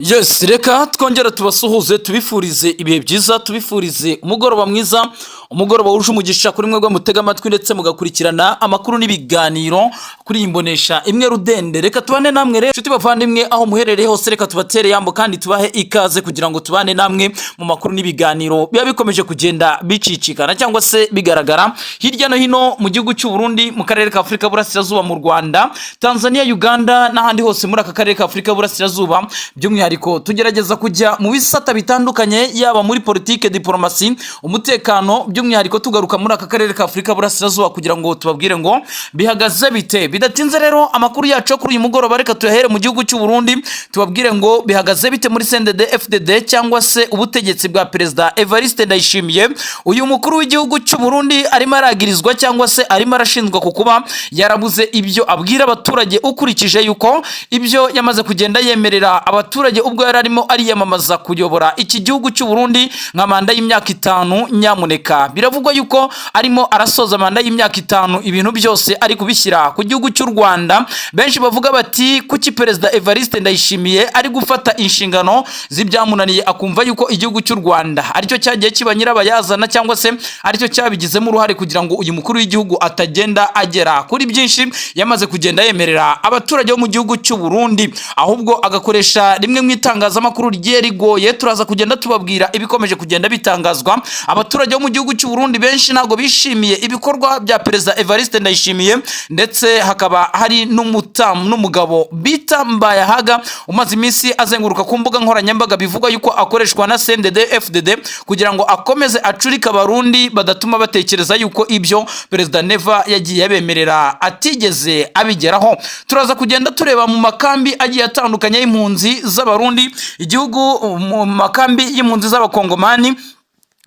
Yes, reka twongere tubasuhuze, tubifurize ibihe byiza, tubifurize umugoroba mwiza, umugoroba wuje umugisha kuri mwebwe mutega amatwi ndetse mugakurikirana amakuru n'ibiganiro kuri iyi mbonesha imwe rudende. Reka tubane namwe rero, inshuti bavandimwe, aho muherereye hose. Reka tubatere yambo kandi tubahe ikaze kugira ngo tubane namwe mu makuru n'ibiganiro biba bikomeje kugenda bicicikana cyangwa se bigaragara hirya no hino mu gihugu cy'u Burundi, mu karere ka Afurika Burasirazuba, mu Rwanda, Tanzania, Uganda n'ahandi hose muri aka karere ka Afurika Burasirazuba. By'umwihariko tugerageza kujya mu bisata bitandukanye, yaba muri politike, diplomasi, umutekano, by'umwihariko tugaruka muri aka karere ka Afurika Burasirazuba kugira ngo tubabwire ngo bihagaze bite. Bidatinze rero, amakuru yacu kuri uyu mugoroba reka tuyahere mu gihugu cy'u Burundi, tubabwire ngo bihagaze bite muri CNDD FDD cyangwa se ubutegetsi bwa Perezida Evariste Ndayishimiye. Uyu mukuru w'igihugu cy'u Burundi arimo aragirizwa cyangwa se arimo arashinjwa ku kuba yarabuze ibyo abwira abaturage, ukurikije yuko ibyo yamaze kugenda yemerera abaturage ubwo yari arimo ariyamamaza kuyobora iki gihugu cy'u Burundi nka manda y'imyaka 5. Nyamuneka, biravugwa yuko arimo arasoza manda y'imyaka 5, ibintu byose ari kubishyira ku gihugu cy'u Rwanda. Benshi bavuga bati: "Kuki Perezida Evariste Ndayishimiye ari gufata inshingano z'ibyamunaniye, akumva yuko igihugu cy'u Rwanda aricyo cyagiye kiba nyirabayazana cyangwa se aricyo cyabigizemo uruhare kugira ngo uyu mukuru w'igihugu atagenda agera kuri byinshi yamaze kugenda yemerera abaturage bo mu gihugu cy'u Burundi, ahubwo agakoresha rimwe mu itangazamakuru rigiye rigoye?" Turaza kugenda tubabwira ibikomeje kugenda bitangazwa. Abaturage bo mu gihugu cy'u Burundi benshi ntabwo bishimiye ibikorwa bya Perezida Evariste Ndayishimiye, ndetse hakaba hari n'umutamu n'umugabo bita Mbayahaga umaze iminsi azenguruka ku mbuga nkoranyambaga, bivugwa yuko akoreshwa na CNDD FDD kugira ngo akomeze acurike Abarundi, badatuma batekereza yuko ibyo Perezida Neva yagiye abemerera atigeze abigeraho. Turaza kugenda tureba mu makambi agiye atandukanye y'impunzi z'Abarundi, igihugu mu makambi y'impunzi z'Abakongomani.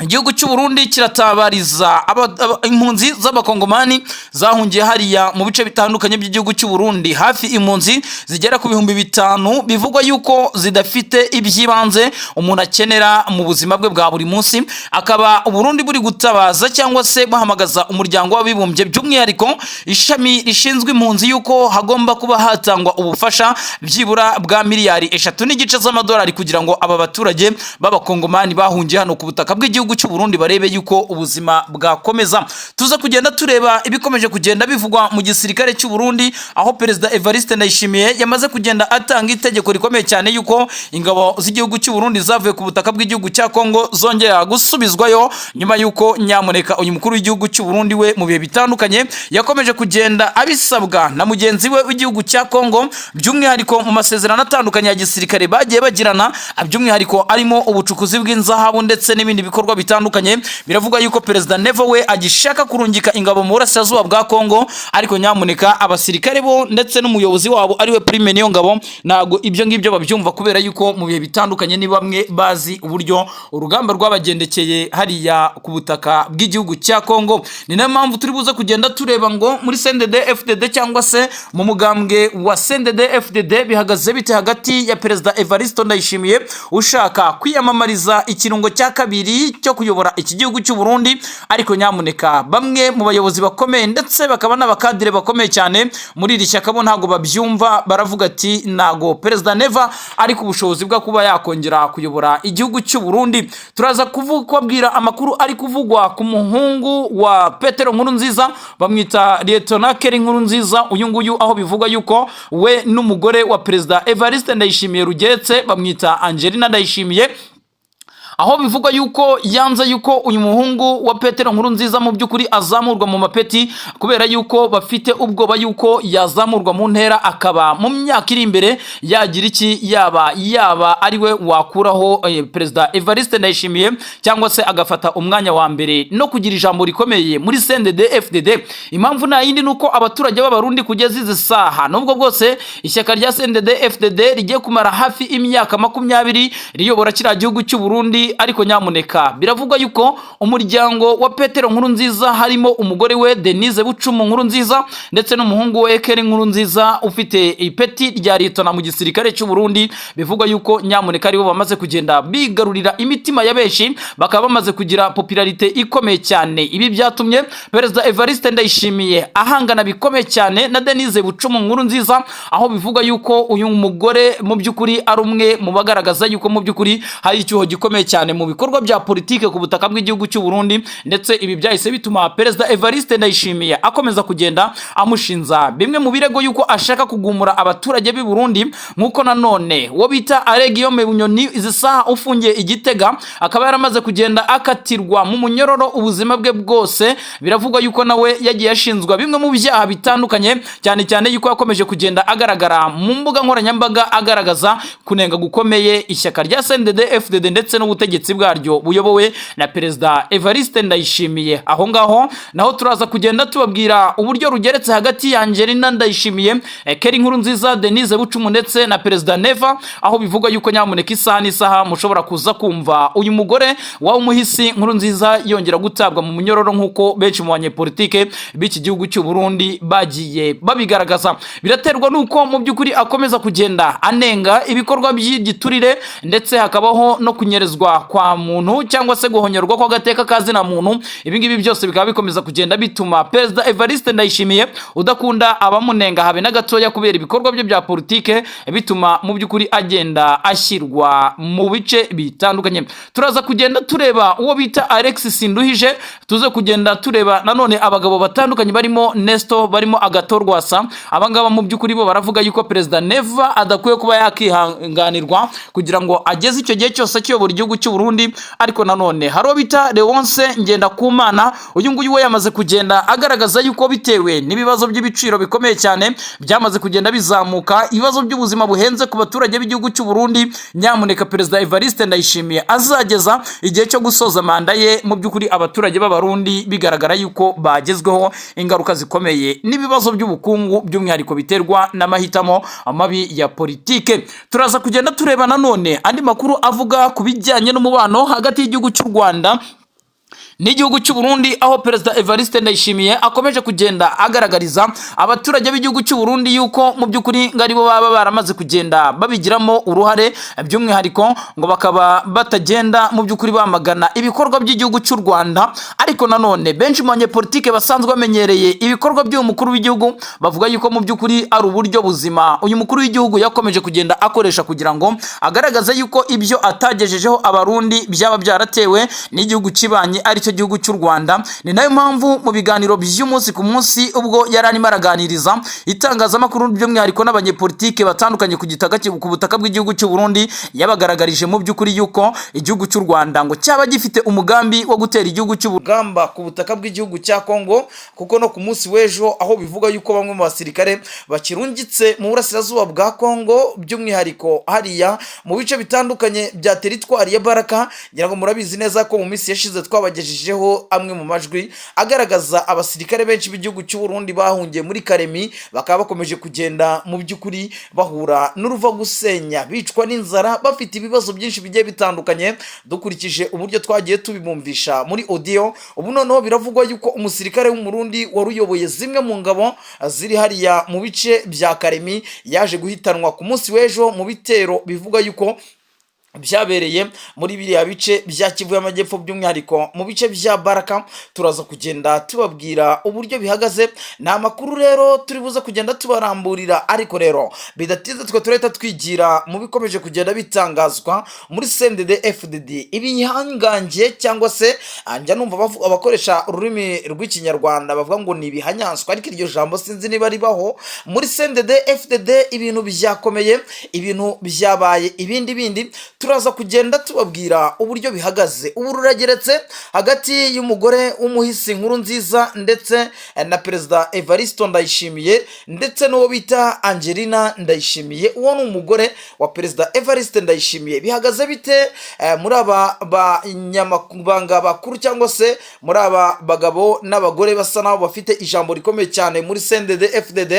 Igihugu cy'u Burundi kiratabariza impunzi z'Abakongomani zahungiye hariya mu bice bitandukanye by'igihugu cy'u Burundi, hafi impunzi zigera ku 5000, bivugwa yuko zidafite iby'ibanze umuntu akenera mu buzima bwe bwa buri munsi. Akaba Uburundi buri gutabaza cyangwa se buhamagaza Umuryango w'Abibumbye, by'umwihariko ishami rishinzwe impunzi, yuko hagomba kuba hatangwa ubufasha byibura bwa miliyari 3.5 z'amadolari kugira ngo aba baturage b'Abakongomani bahungiye hano ku butaka bw'igihugu cy'u Burundi barebe yuko ubuzima bwakomeza. Tuza kugenda tureba ibikomeje kugenda bivugwa mu gisirikare cy'u Burundi, aho Perezida Evariste Ndayishimiye yamaze kugenda atanga itegeko rikomeye cyane yuko ingabo z'igihugu cy'u Burundi zavuye ku butaka bw'igihugu cya Kongo zongera gusubizwayo, nyuma yuko nyamuneka uyu mukuru w'igihugu cy'u Burundi we mu bihe bitandukanye yakomeje kugenda abisabwa na mugenzi we w'igihugu cya Kongo, by'umwihariko mu masezerano atandukanye ya gisirikare bagiye bagirana, by'umwihariko arimo ubucukuzi bw'inzahabu ndetse n'ibindi bikorwa bitandukanye. Biravugwa yuko Perezida Neva we agishaka kurungika ingabo mu burasirazuba bwa Kongo, ariko nyamuneka abasirikare bo ndetse n'umuyobozi wabo ariwe Prime Niyongabo ntabwo ibyo ngibyo babyumva, kubera yuko mu bihe bitandukanye ni bamwe bazi uburyo urugamba rwabagendekeye hariya ku butaka bw'igihugu cya Kongo. Ni nayo mpamvu turi buze kugenda tureba ngo muri CNDD FDD cyangwa se mu mugambwe wa CNDD FDD bihagaze bite hagati ya Perezida Evariste Ndayishimiye ushaka kwiyamamariza ikirungo cya kabiri cyo kuyobora iki gihugu cy'u Burundi, ariko nyamuneka bamwe mu bayobozi bakomeye ndetse bakaba n'abakadire bakomeye cyane muri iri shyaka bo ntabwo babyumva. Baravuga ati: "Ntago Perezida Neva ari ku bushobozi bwo kuba yakongera kuyobora igihugu cy'u Burundi." Turaza kubabwira amakuru ari kuvugwa ku muhungu wa Petero Nkurunziza, bamwita Lieutenant Kelly Nkurunziza. Uyu nguyu aho bivugwa yuko we n'umugore wa Perezida Evariste Ndayishimiye Rugetse, bamwita Angelina Ndayishimiye, aho bivugwa yuko yanze yuko uyu muhungu wa Petero Nkurunziza mu by'ukuri azamurwa mu mapeti, kubera yuko bafite ubwoba yuko yazamurwa mu ntera akaba mu myaka iri imbere yagira iki, yaba ari we wakuraho Perezida Evariste Ndayishimiye cyangwa se agafata umwanya wa mbere no kugira ijambo rikomeye muri CNDD FDD. Impamvu nta yindi, ni uko abaturage b'Abarundi kugeza izi saha, nubwo bwose ishyaka rya CNDD FDD rigiye kumara hafi imyaka 20 riyobora kiriya gihugu cy'u Burundi, Burundi. Ariko nyamuneka, biravugwa yuko umuryango wa Petero Nkurunziza, harimo umugore we Denise Bucumu Nkurunziza ndetse n'umuhungu we Keri Nkurunziza ufite ipeti rya lieutenant mu gisirikare cy'u Burundi, bivugwa yuko nyamuneka aribo bamaze kugenda bigarurira imitima ya benshi, bakaba bamaze kugira popularité ikomeye cyane. Ibi byatumye Perezida Evariste Ndayishimiye ahangana bikomeye cyane na Denise Bucumu Nkurunziza, aho bivugwa yuko uyu mugore mu by'ukuri ari umwe mu bagaragaza yuko mu by'ukuri hari icyuho gikomeye cyane mu bikorwa bya politike ku butaka bw'igihugu cy'u Burundi. Ndetse ibi byahise bituma Perezida Evariste Ndayishimiye akomeza kugenda amushinza bimwe mu birego yuko ashaka kugumura abaturage b'i Burundi, nk'uko nanone uwo bita Alain Guillaume Bunyoni, izi saha ufungiye i Gitega, akaba yaramaze kugenda akatirwa mu munyororo ubuzima bwe bwose. Biravugwa yuko nawe yagiye ashinzwa bimwe mu byaha bitandukanye, cyane cyane yuko yakomeje kugenda agaragara mu mbuga nkoranyambaga agaragaza kunenga gukomeye ishyaka rya CNDD FDD ndetse n'ubutegetsi bwaryo buyobowe na Perezida Evariste Ndayishimiye. Aho ngaho naho turaza kugenda tubabwira uburyo rugeretse hagati ya Angelina Ndayishimiye, Keri Nkurunziza, Denise Bucumu ndetse na Perezida Neva, aho bivugwa yuko nyamuneka isaha n'isaha mushobora kuza kumva uyu mugore wa umuhisi Nkurunziza yongera gutabwa mu munyororo, nk'uko benshi mu banyepolitike b'iki gihugu cy'u Burundi bagiye babigaragaza. Biraterwa n'uko mu by'ukuri akomeza kugenda anenga ibikorwa by'igiturire, ndetse hakabaho no kunyerezwa kwa muntu cyangwa se guhonyorwa kw'agateka ka zina muntu. Ibi ngibi byose bikaba bikomeza kugenda bituma Perezida Evariste Ndayishimiye, udakunda abamunenga habe na gatoya kubera ibikorwa bye bya politike, bituma mu by'ukuri agenda ashyirwa mu bice bitandukanye. Turaza kugenda tureba uwo bita Alex Sinduhije, tuze kugenda tureba nanone abagabo batandukanye barimo Nesto, barimo Agathon Rwasa. Abangaba mu by'ukuri bo baravuga yuko Perezida Neva adakwiye kuba yakihanganirwa kugira ngo ageze icyo gihe cyose akiyobora igihugu cy'u Burundi. Ariko nanone hari uwo bita Leonce Ngendakumana. Uyu nguyu we yamaze kugenda agaragaza yuko bitewe n'ibibazo by'ibiciro bikomeye cyane byamaze kugenda bizamuka, ibibazo by'ubuzima buhenze ku baturage b'igihugu cy'u Burundi, nyamuneka Perezida Evariste Ndayishimiye azageza igihe cyo gusoza manda ye mu by'ukuri abaturage b'Abarundi bigaragara yuko bagezweho ingaruka zikomeye n'ibibazo by'ubukungu, by'umwihariko biterwa n'amahitamo mabi ya politike. Turaza kugenda tureba nanone andi makuru avuga ku bijyanye n'umubano hagati y'igihugu cy'u Rwanda n'igihugu cy'u Burundi, aho Perezida Evariste Ndayishimiye akomeje kugenda agaragariza abaturage b'igihugu cy'u Burundi yuko mu by'ukuri ngo aribo baba baramaze kugenda babigiramo uruhare, by'umwihariko ngo bakaba batagenda mu by'ukuri bamagana ibikorwa by'igihugu cy'u Rwanda. Ariko nanone benshi mu banyepolitike basanzwe bamenyereye ibikorwa by'uyu mukuru w'igihugu bavuga yuko mu by'ukuri ari uburyo buzima uyu mukuru w'igihugu yakomeje kugenda akoresha kugira ngo agaragaze yuko ibyo atagejejeho Abarundi byaba byaratewe n'igihugu kibanyi, aricyo gihugu cy'u Rwanda. Ni nayo mpamvu mu biganiro by'umunsi ku munsi, ubwo yari arimo araganiriza itangazamakuru, by'umwihariko n'abanyepolitike batandukanye ku gitaka ku butaka bw'igihugu cy'u Burundi, yabagaragarije mu by'ukuri yuko igihugu cy'u Rwanda ngo cyaba gifite umugambi wo gutera igihugu cy'u Rugamba ku butaka bw'igihugu cya Kongo, kuko no ku munsi w'ejo aho bivuga yuko bamwe mu basirikare bakirungitse mu burasirazuba bwa Kongo, by'umwihariko hariya mu bice bitandukanye bya teritwari ya Baraka. Ngira ngo murabizi neza ko mu minsi yashize twabagejejeho amwe mu majwi agaragaza abasirikare benshi b'igihugu cy'u Burundi bahungiye muri Karemi, bakaba bakomeje kugenda mu by'ukuri bahura n'uruva gusenya, bicwa n'inzara, bafite ibibazo byinshi bigiye bitandukanye, dukurikije uburyo twagiye tubibumvisha muri audio. Ubu noneho biravugwa yuko umusirikare w'Umurundi wari uyoboye zimwe mu ngabo ziri hariya mu bice bya Karemi yaje guhitanwa ku munsi w'ejo mu bitero bivuga yuko byabereye muri biriya bice bya Kivu y'Amajyepfo, by'umwihariko mu bice bya Baraka. Turaza kugenda tubabwira uburyo bihagaze. Ni amakuru rero turi buze kugenda tubaramburira, ariko rero bidatinze twe turahita twigira mu bikomeje kugenda bitangazwa muri CNDD FDD, ibihangange cyangwa se njya numva abakoresha ururimi rw'Ikinyarwanda bavuga ngo ni ibihanyanswa, ariko iryo jambo sinzi niba ribaho muri CNDD FDD. Ibintu byakomeye, ibintu byabaye ibindi bindi. Turaza kugenda tubabwira uburyo bihagaze. Ubu rurageretse hagati y'umugore w'umuhisi Nkurunziza ndetse na Perezida Evaristo Ndayishimiye ndetse n'uwo bita Angelina Ndayishimiye, uwo ni umugore wa Perezida Evariste Ndayishimiye. Bihagaze bite muri aba banyamabanga bakuru cyangwa se muri aba bagabo n'abagore basa naho bafite ijambo rikomeye cyane muri CNDD FDD?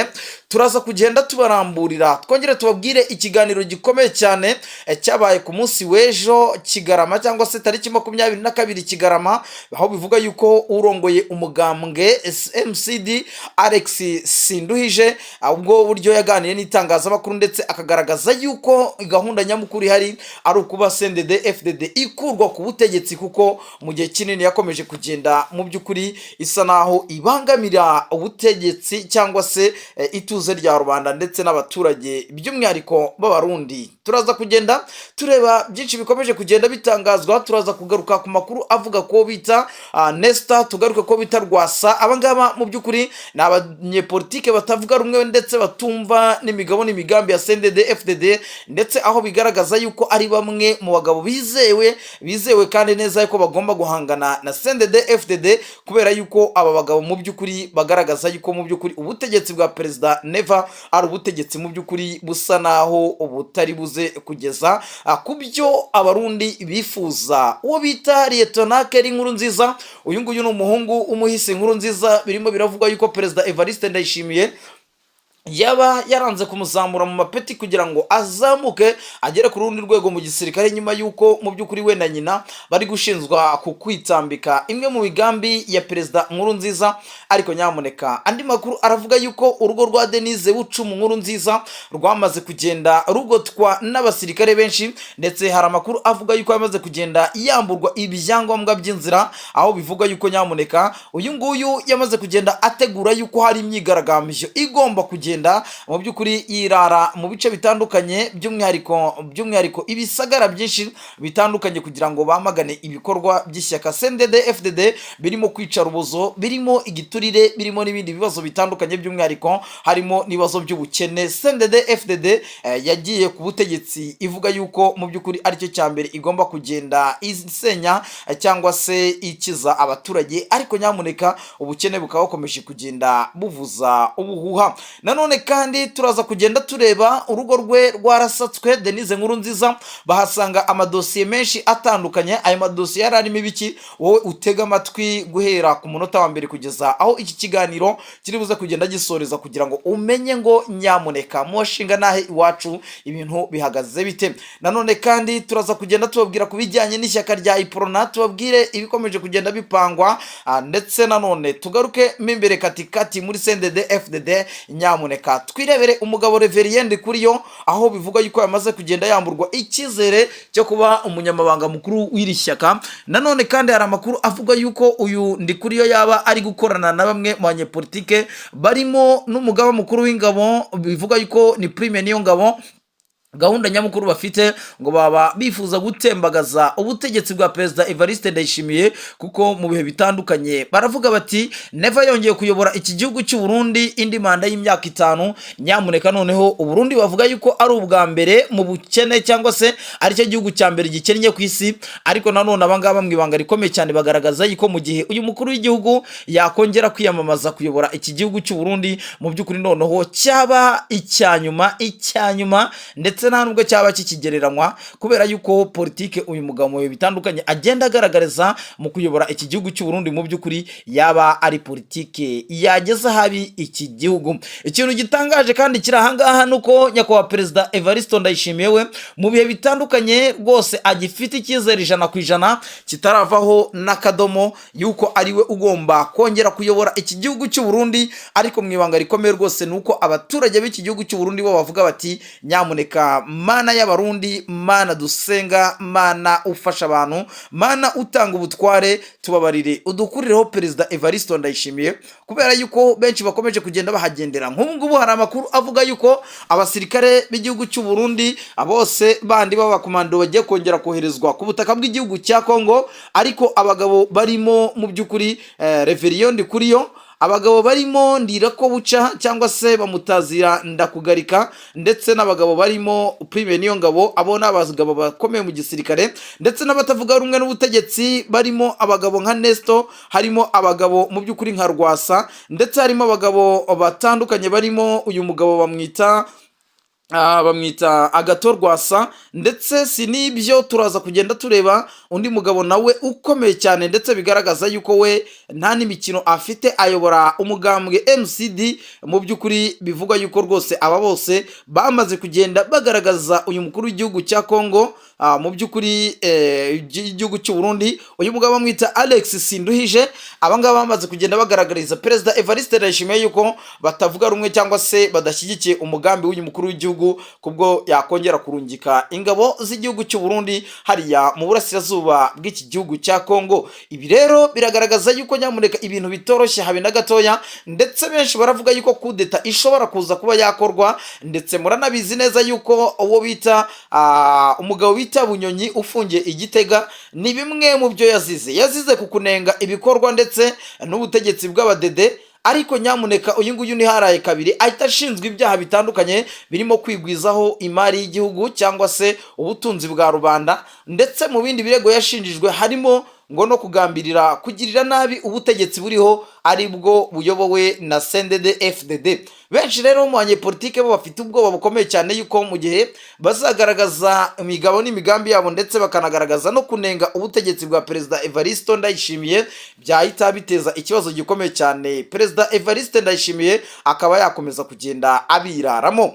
Turaza kugenda tubaramburira, twongere tubabwire ikiganiro gikomeye cyane cyabaye ku munsi w'ejo Kigarama, cyangwa se tariki 22 Kigarama, aho bivuga yuko urongoye umugambwe MCD Alex Sinduhije, ubwo buryo yaganiriye n'itangazamakuru ndetse akagaragaza yuko gahunda nyamukuru ihari ari ukuba CNDD FDD ikurwa ku butegetsi, kuko mu gihe kinini yakomeje kugenda mu by'ukuri isa naho ibangamira ubutegetsi cyangwa se ituze rya rubanda ndetse n'abaturage, by'umwihariko b'Abarundi. Turaza kugenda tureba byinshi bikomeje kugenda bitangazwa. Turaza kugaruka ku makuru avuga ko bita Nesta, tugaruke ko bita Rwasa. Abangaba mu by'ukuri ni abanyepolitike batavuga rumwe ndetse batumva n'imigabo n'imigambi ya CNDD FDD, ndetse aho bigaragaza yuko ari bamwe mu bagabo bizewe, bizewe kandi neza yuko bagomba guhangana na CNDD FDD, kubera yuko aba bagabo mu by'ukuri bagaragaza yuko mu by'ukuri ubutegetsi bwa Perezida Neva ari ubutegetsi mu by'ukuri busa naho butari buze kugeza ku byo Abarundi bifuza. Uwo bita Liyetona Keri Nkuru Nziza, uyu nguyu ni umuhungu w'umuhisi Nkuru Nziza. Birimo biravugwa yuko Perezida Evariste Ndayishimiye yaba yaranze kumuzamura mu mapeti kugira ngo azamuke agere ku rundi rwego mu gisirikare, nyuma y'uko mu by'ukuri we na nyina bari gushinjwa ku kwitambika imwe mu migambi ya Perezida Nkuru Nziza. Ariko nyamuneka, andi makuru aravuga yuko urugo rwa Denise Bucumu Nkuru Nziza rwamaze kugenda rugotwa n'abasirikare benshi, ndetse hari amakuru avuga yuko yamaze kugenda yamburwa ibyangombwa by'inzira, aho bivuga yuko nyamuneka uyu nguyu yamaze kugenda ategura yuko hari imyigaragambyo igomba kugenda mu by'ukuri yirara mu bice bitandukanye, by'umwihariko ibisagara byinshi bitandukanye, kugira ngo bamagane ibikorwa by'ishyaka CNDD FDD birimo kwica rubozo, birimo igiturire, birimo n'ibindi bibazo bitandukanye, by'umwihariko harimo n'ibibazo by'ubukene. CNDD FDD yagiye ku butegetsi ivuga yuko mu by'ukuri aricyo cya mbere igomba kugenda isenya cyangwa se ikiza abaturage, ariko nyamuneka ubukene bukaba bukomeje kugenda buvuza ubuhuha. Nanone kandi turaza kugenda tureba urugo rwe rwarasatswe, Denise Nkuru Nziza, bahasanga amadosiye menshi atandukanye. Ayo madosiye yari arimo ibiki? Wowe utega amatwi guhera ku munota wa mbere kugeza aho iki kiganiro kiri buze kugenda gisoreza, kugira ngo umenye ngo nyamuneka mu bashinga nahe iwacu ibintu bihagaze bite. Nanone kandi turaza kugenda tubabwira ku bijyanye n'ishyaka rya Iprona, tubabwire ibikomeje kugenda bipangwa, ndetse nanone tugaruke mo imbere katikati muri CNDD FDD. Nyamuneka twirebere umugabo Reverien Ndikuriyo, aho bivugwa yuko yamaze kugenda yamburwa icyizere cyo kuba umunyamabanga mukuru w'iri shyaka. Nanone kandi hari amakuru avuga yuko uyu Ndikuriyo yaba ari gukorana na bamwe mu banyepolitike barimo n'umugaba mukuru w'ingabo, bivuga yuko ni Prime Niyongabo. Gahunda nyamukuru bafite ngo baba bifuza gutembagaza ubutegetsi bwa Perezida Evariste Ndayishimiye, kuko mu bihe bitandukanye baravuga bati Neva yongeye kuyobora iki gihugu cy'u Burundi indi manda y'imyaka 5, nyamuneka noneho Uburundi bavuga yuko ari ubwa mbere mu bukene, cyangwa se aricyo gihugu cya mbere gikennye ku isi. Ariko nanone abangaba mu ibanga rikomeye cyane bagaragaza yuko mu gihe uyu mukuru w'igihugu yakongera kwiyamamaza kuyobora iki gihugu cy'u Burundi, mu by'ukuri noneho cyaba icya nyuma, icya nyuma, ndetse nta nubwo cyaba kikigereranywa, kubera yuko politike uyu mugabo mu bihe bitandukanye agenda agaragariza mu kuyobora iki gihugu cy'u Burundi mu by'ukuri yaba ari politike yageza habi iki gihugu. Ikintu gitangaje kandi kiri ahangaha ni uko Nyakubahwa Perezida Evariste Ndayishimiye we mu bihe bitandukanye rwose agifite icyizere 100% kitaravaho n'akadomo yuko ari we ugomba kongera kuyobora iki gihugu cy'u Burundi. Ariko mu ibanga rikomeye rwose ni uko abaturage b'iki gihugu cy'u Burundi bo bavuga bati nyamuneka, Mana y'Abarundi, Mana dusenga, Mana ufasha abantu, Mana utanga ubutware, tubabarire udukurireho Perezida Evariste Ndayishimiye, kubera yuko benshi bakomeje kugenda bahagendera. Nk'ubu ngubu hari amakuru avuga yuko abasirikare b'igihugu cy'u Burundi bose bandi b'abakomando bagiye kongera koherezwa ku butaka bw'igihugu cya Kongo, ariko abagabo barimo mu by'ukuri Reverien Ndikuriyo, abagabo barimo Ndirako Buca cyangwa se bamutazira Ndakugarika, ndetse n'abagabo barimo Prime Niyongabo, abo ni abagabo bakomeye mu gisirikare, ndetse n'abatavuga rumwe n'ubutegetsi barimo abagabo nka Nesto, harimo abagabo mu by'ukuri nka Rwasa, ndetse harimo abagabo batandukanye barimo uyu mugabo bamwita Bamwita Agathon Rwasa. Ndetse si n'ibyo, turaza kugenda tureba undi mugabo nawe ukomeye cyane, ndetse bigaragaza yuko we nta n'imikino afite, ayobora umugambwe MCD. Mu by'ukuri bivugwa yuko rwose aba bose bamaze kugenda bagaragaza uyu mukuru w'igihugu cya Congo, mu by'ukuri igihugu cy'u Burundi. Uyu mugabo bamwita Alex Sinduhije. Aba ngaba bamaze kugenda bagaragariza Perezida Evariste Ndayishimiye yuko batavuga rumwe cyangwa se badashyigikiye umugambi w'uyu mukuru w'igihugu, kubwo yakongera kurungika ingabo z'igihugu cy'u Burundi hariya mu burasirazuba bw'iki gihugu cya Congo. Ibi rero biragaragaza yuko nyamuneka ibintu bitoroshye habe na gatoya, ndetse benshi baravuga yuko kudeta ishobora kuza kuba yakorwa. Ndetse muranabizi neza yuko uwo bita umugabo bita Bunyonyi ufungiye i Gitega, ni bimwe mu byo yazize, yazize ku kunenga ibikorwa ndetse n'ubutegetsi bw'abadede. Ariko nyamuneka uyu nguyu ntiharaye kabiri ahita ashinzwe ibyaha bitandukanye, birimo kwigwizaho imari y'igihugu cyangwa se ubutunzi bwa rubanda. Ndetse mu bindi birego yashinjijwe harimo ngo no kugambirira kugirira nabi ubutegetsi buriho, ari bwo buyobowe na CNDD FDD. Benshi rero mu banyepolitike bo bafite ubwoba bukomeye cyane yuko mu gihe bazagaragaza imigabo n'imigambi yabo, ndetse bakanagaragaza no kunenga ubutegetsi bwa Perezida Evariste Ndayishimiye, byahita biteza ikibazo gikomeye cyane, Perezida Evariste Ndayishimiye akaba yakomeza kugenda abiraramo.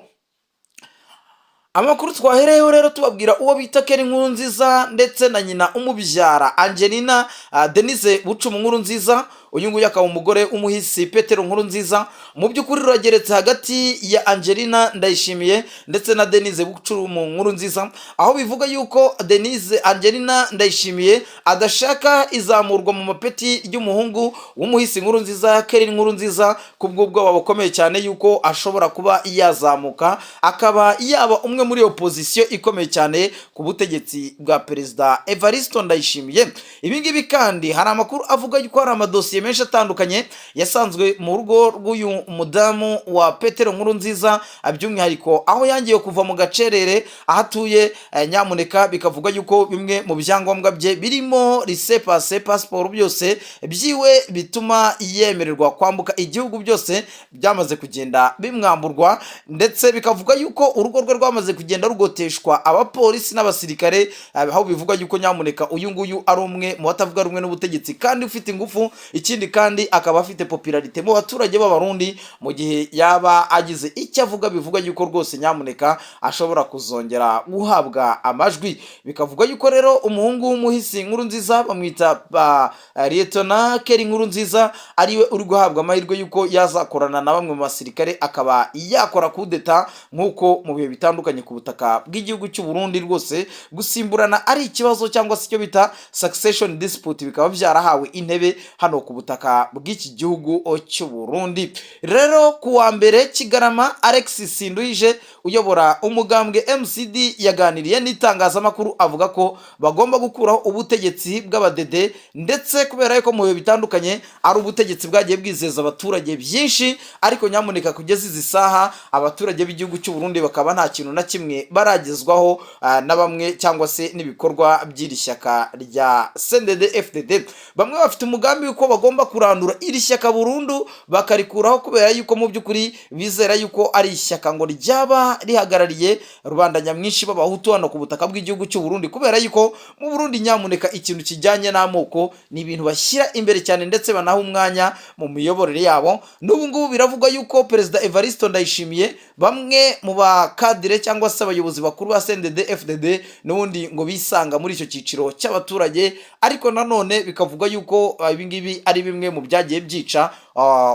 Amakuru twahereyeho rero tubabwira uwo bita Keri Nkurunziza ndetse na nyina umubyara Angelina Denise Bucumu Nkurunziza. Uyu nguyu akaba umugore w'umuhisi Petero Nkurunziza. Mu by'ukuri rurageretse hagati ya Angelina Ndayishimiye ndetse na Denise Bucumu Nkurunziza, aho bivuga yuko Denise Angelina Ndayishimiye adashaka izamurwa mu mapeti ry'umuhungu w'umuhisi Nkurunziza, Keri Nkurunziza, kubw'ubwoba bukomeye cyane yuko ashobora kuba yazamuka akaba yaba umwe muri opozisiyo ikomeye cyane ku butegetsi bwa Perezida Evariste Ndayishimiye. Ibi ngibi kandi hari amakuru avuga yuko hari amadosiye menshi atandukanye yasanzwe mu rugo rw'uyu mudamu wa Petero Nkurunziza, by'umwihariko aho yangiye kuva mu gacerere aho atuye. Nyamuneka bikavuga yuko bimwe mu byangombwa bye birimo laissez-passer, pasiporo, byose byiwe bituma yemererwa kwambuka igihugu byose byamaze kugenda bimwamburwa. Ndetse bikavuga yuko urugo rwe rwamaze kugenda rugoteshwa abapolisi n'abasirikare, aho bivugwa yuko nyamuneka uyu nguyu ari umwe mu batavuga rumwe n'ubutegetsi kandi ufite ingufu. Ikindi kandi akaba afite popularité mu baturage b'Abarundi. Mu gihe yaba agize icyo avuga, bivuga yuko rwose nyamuneka ashobora kuzongera guhabwa amajwi. Bikavuga yuko rero umuhungu w'umuhisi Nkurunziza bamwita ba Liyetona Keri Nkurunziza, ariwe uri guhabwa amahirwe yuko yazakorana na bamwe mu basirikare akaba yakora kudeta, nk'uko mu bihe bitandukanye ku butaka bw'igihugu cy'u Burundi rwose gusimburana ari ikibazo, cyangwa se icyo bita succession dispute bikaba byarahawe intebe hano ku butaka bw'iki gihugu cy'u Burundi. Rero ku wa mbere, Kigarama, Alex Sinduhije uyobora umugambwe MCD yaganiriye n'itangazamakuru, avuga ko bagomba gukuraho ubutegetsi bw'abadede, ndetse kubera yuko mu bihe bitandukanye ari ubutegetsi bwagiye bwizeza abaturage byinshi, ariko nyamuneka kugeza izi saha abaturage b'igihugu cy'u Burundi bakaba nta kintu na kimwe baragezwaho na bamwe cyangwa se n'ibikorwa by'iri shyaka rya CNDD FDD. Bamwe bafite umugambi w'uko bagomba kurandura iri shyaka burundu, bakarikuraho, kubera yuko mu by'ukuri bizera yuko ari ishyaka ngo ryaba rihagarariye rubanda nyamwinshi b'Abahutu hano ku butaka bw'igihugu cy'u Burundi, kubera yuko mu Burundi nyamuneka ikintu kijyanye n'amoko ni ibintu bashyira imbere cyane, ndetse banaha umwanya mu miyoborere yabo. N'ubu ngubu biravugwa yuko Perezida Evariste Ndayishimiye, bamwe mu bakadire cyangwa se abayobozi bakuru ba CNDD FDD n'ubundi ngo bisanga muri icyo cyiciro cy'abaturage. Ariko nanone bikavugwa yuko ibi ngibi ari bimwe mu byagiye byica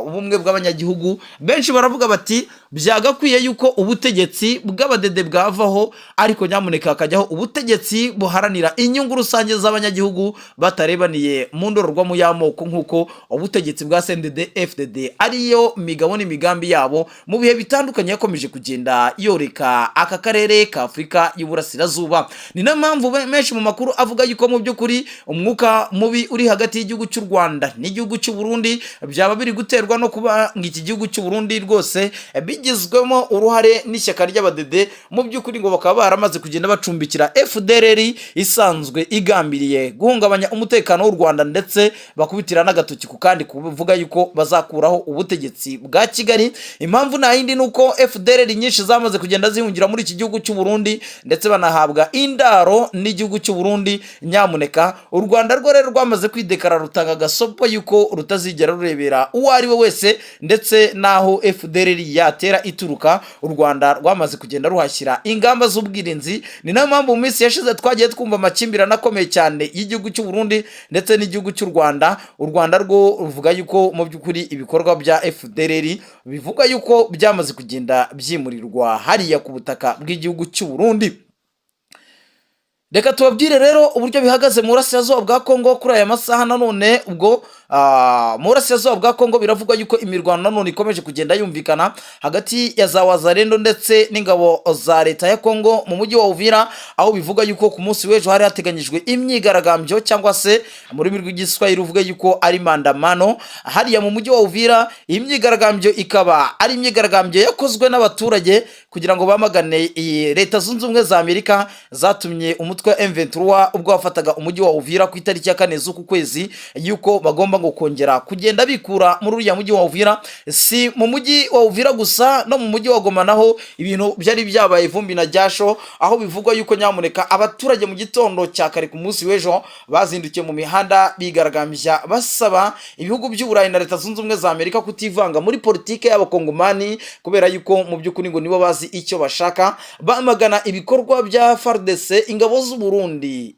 ubumwe bw'abanyagihugu. Benshi baravuga bati byagakwiye yuko ubutegetsi bw'abadede bwavaho, ariko nyamuneka hakajyaho ubutegetsi buharanira inyungu rusange z'abanyagihugu, batarebaniye mu ndorerwamo y'amoko, nk'uko ubutegetsi bwa CNDD FDD ariyo migabo n'imigambi yabo mu bihe bitandukanye yakomeje kugenda yoreka aka karere ka Afurika y'Uburasirazuba. Ni nayo mpamvu menshi mu makuru avuga yuko mu by'ukuri umwuka mubi uri hagati y'igihugu cy'u Rwanda n'igihugu cy'u Burundi byaba biri. guterwa no kuba ngo iki gihugu cy'u Burundi rwose bigizwemo uruhare n'ishyaka ry'abadede. Mu by'ukuri ngo bakaba baramaze kugenda bacumbikira FDLR isanzwe igambiriye guhungabanya umutekano w'u Rwanda, ndetse bakubitira n'agatoki ku kandi kuvuga yuko bazakuraho ubutegetsi bwa Kigali. Impamvu nta yindi, ni uko FDLR nyinshi zamaze kugenda zihungira muri iki gihugu cy'u Burundi, ndetse banahabwa indaro n'igihugu cy'u Burundi. Nyamuneka, u Rwanda rwo rero rwamaze kwidekara, rutanga agasopo yuko rutazigera rurebera uwo ari we wese, ndetse n'aho FDLR yatera ituruka, u Rwanda rwamaze kugenda ruhashyira ingamba z'ubwirinzi. Ni nayo mpamvu mu minsi yashize twagiye twumva amakimbirane akomeye cyane y'igihugu cy'u Burundi ndetse n'igihugu cy'u Rwanda. U Rwanda rwo ruvuga yuko mu by'ukuri ibikorwa bya FDLR bivuga yuko byamaze kugenda byimurirwa hariya ku butaka bw'igihugu cy'u Burundi. Reka tubabwire rero uburyo bihagaze mu burasirazuba bwa Kongo kuri aya masaha. Nanone ubwo mu burasirazuba bwa Kongo biravugwa yuko imirwano nanone ikomeje kugenda yumvikana hagati ya za Wazalendo ndetse n'ingabo za leta ya Kongo mu mujyi wa Uvira, aho bivuga yuko ku munsi w'ejo hari hateganyijwe imyigaragambyo, cyangwa se mu rurimi rw'Igiswahili uvuga yuko ari maandamano, hariya mu mujyi wa Uvira. Iyi myigaragambyo ikaba ari imyigaragambyo yakozwe n'abaturage kugira ngo bamagane iyi Leta Zunze Ubumwe za Amerika zatumye umutwe wa M23 ubwo wafataga umujyi wa Uvira ku itariki ya 4 z'uku kwezi, yuko bagomba ngo kongera kugenda bikura muri uriya mujyi wa Uvira. Si mu mujyi wa Uvira gusa, no mu mujyi wa Goma naho ibintu byari byabaye ivumbi na jasho, aho bivugwa yuko nyamuneka abaturage mu gitondo cya kare ku munsi w'ejo bazindukiye mu mihanda bigaragambya, basaba ibihugu by'Uburayi na Leta Zunze Ubumwe za Amerika kutivanga muri politike y'Abakongomani, kubera yuko mu by'ukuri ngo nibo bazi icyo bashaka. Bamagana ibikorwa bya FARDC, ingabo z'u Burundi,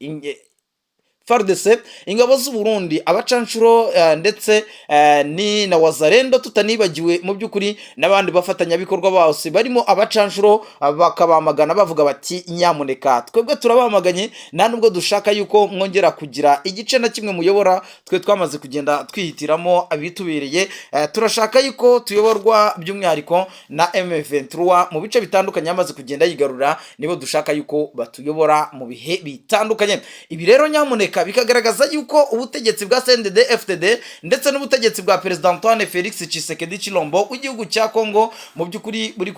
FARDC, ingabo z'u Burundi, abacanshuro ndetse ni na Wazalendo, tutanibagiwe mu by'ukuri n'abandi bafatanyabikorwa bose barimo abacanshuro. Bakabamagana bavuga bati: "Nyamuneka, twebwe turabamaganye, nta nubwo dushaka yuko mwongera kugira igice na kimwe muyobora. Twe twamaze kugenda twihitiramo abitubereye. Turashaka yuko tuyoborwa by'umwihariko na M23 mu bice bitandukanye yamaze kugenda yigarura, nibo dushaka yuko batuyobora mu bihe bitandukanye." Ibi rero nyamuneka bikagaragaza yuko ubutegetsi bwa CNDD FDD ndetse n'ubutegetsi bwa Perezida Antoine Felix Tshisekedi Chilombo w'igihugu cya Congo mu by'ukuri buri